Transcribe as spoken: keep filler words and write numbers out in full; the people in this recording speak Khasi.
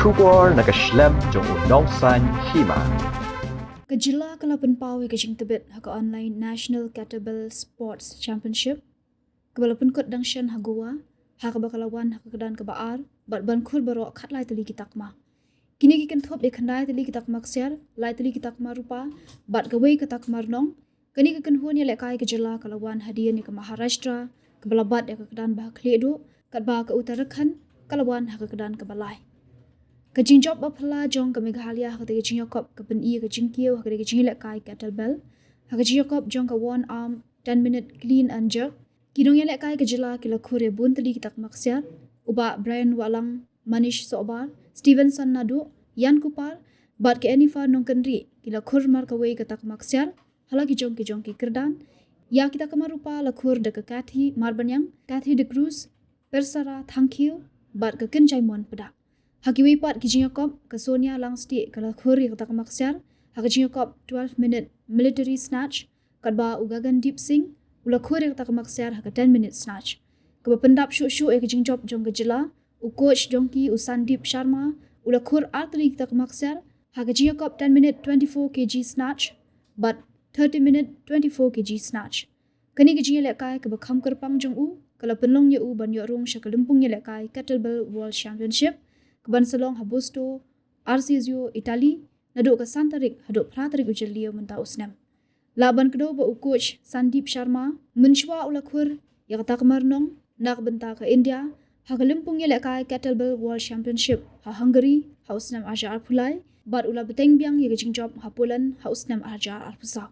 Khubor na ka shlem jong u nongsaiñ hima. Ka jylla ka la pynpaw ïa ka jingtbit ha ka Online National Kettlebell Sports Championship, kaba la pynkut dang shen ha Goa, ha kaba ka la wan ha ka kyrdan kaba ar, bad ban khur baroh khatlai tylli ki takma. Kine ki kynthup ïa khyndai tylli ki takma ksiar, lai tylli ki takma rupa, bad kawei ka takma rnong. Kane ka kynhun ïalehkai ka jylla ka la wan hadien ïa ka Maharashtra, kaba la bat ïa ka kyrdan ba ha khlieh duh, katba ka Uttarakhand ka la wan ha ka kyrdan kaba lai. Ka jingjop ba phylla jong ka Meghalaya ha kata ka jingïakop ka pyni ïa ka jingkiew ha kata ka jingïalehkai kettlebell, ha ka jingïakop jong ka one arm ten minute clean and jerk. Ki nongïalehkai ka jylla ki la khur ïa bun tylli ki takma ksiar, u Bah Brian Wahlang, Manish Sohbar, Stevenson Naduh, Ian Kupar, bad ka Enifa Nongkynrih, ki la khur mar kawei ka takma ksiar ha la ki jong ki jong ki kyrdan. Ïa ki takma rupa la khur da ka Kathy Marbaniang, Kathy De Cruz, Persara Thangkhiew, bad ka Kynjaimon Pdang. Ha kiwei pat ki jingïakop, ka Sonia Langstieh ka la khur ïa ka takma ksiar ha ka jingïakop twelve minute military snatch, katba u Gagandeep Singh u la khur ïa ka takma ksiar ha ka ten minute snatch. Kaba pyndap shuh shuh ïa ka jingjop jong ka jylla, u coach jong ki, u Sandeep Sharma, u la khur ar tylli ki takma ksiar ha ka jingïakop ten minute twenty-four K G snatch, bad thirty minute twenty-four K G snatch. Kane ka jingïalehkai kaba kham kyrpang jong u ka la pynlong ïa u ban ïoh rung sha ka lympung ïalehkai Kettlebell World Championship, kaban sa long ha Busto, Arsizio, Italy, naduh ka san tarik haduh phra tarik u Jylliew mynta u snem. Lah ban kdew ba u coach Sandeep Sharma, mynshuwa u la khur ïa ka takma rnong na ka bynta ka India ha ka lympung ïalehkai Kettlebell World Championship ha Hungary ha u snem ar hajar arphew lai, bad u la bteng biang ïa ka jingjop ha Poland ha u snem ar hajar arphew saw.